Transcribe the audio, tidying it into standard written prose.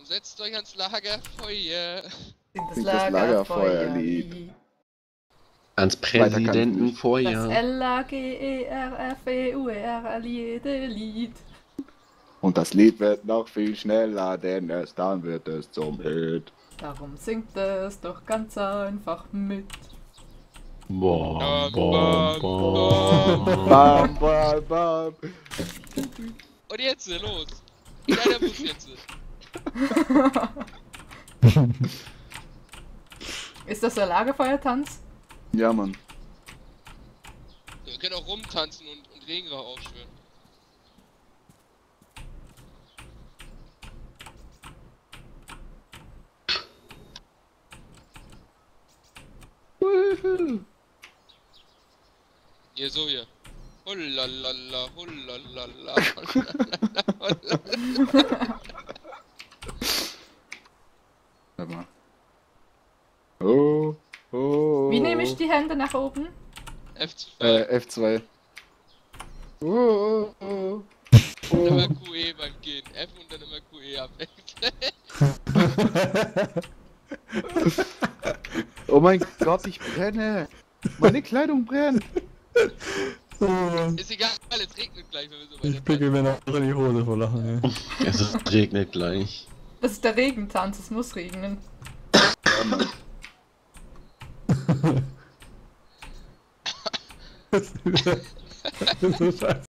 Komm, setzt euch ans Lagerfeuer. Das Lagerfeuerlied. Ans Präsidentenfeuer. Das Lagerfeuer Lied. Und das Lied wird noch viel schneller, denn erst dann wird es zum Hit. Darum singt es doch ganz einfach mit. Bam, Bam, bam, bam. Bam, bam, bam. Und jetzt, los. Keiner muss jetzt. Ist das der Lagerfeuertanz? Ja, Mann. Wir können auch rumtanzen und Regenrauch aufschwören. Hier, so hier. Hullalala, hullalala, hullalala. Warte mal. Oh, oh. Wie nehme ich die Hände nach oben? F2. F2. Oh, oh, oh. Und immer QE beim Gehen. F und dann immer QE ab. Oh mein Gott, ich brenne. Meine Kleidung brennt. Ist egal, es regnet gleich, wenn wir so Ich weiter. pickel mir noch in die Hose vor Lachen, ey. Es regnet gleich. Das ist der Regentanz, es muss regnen. Das ist so scheiße.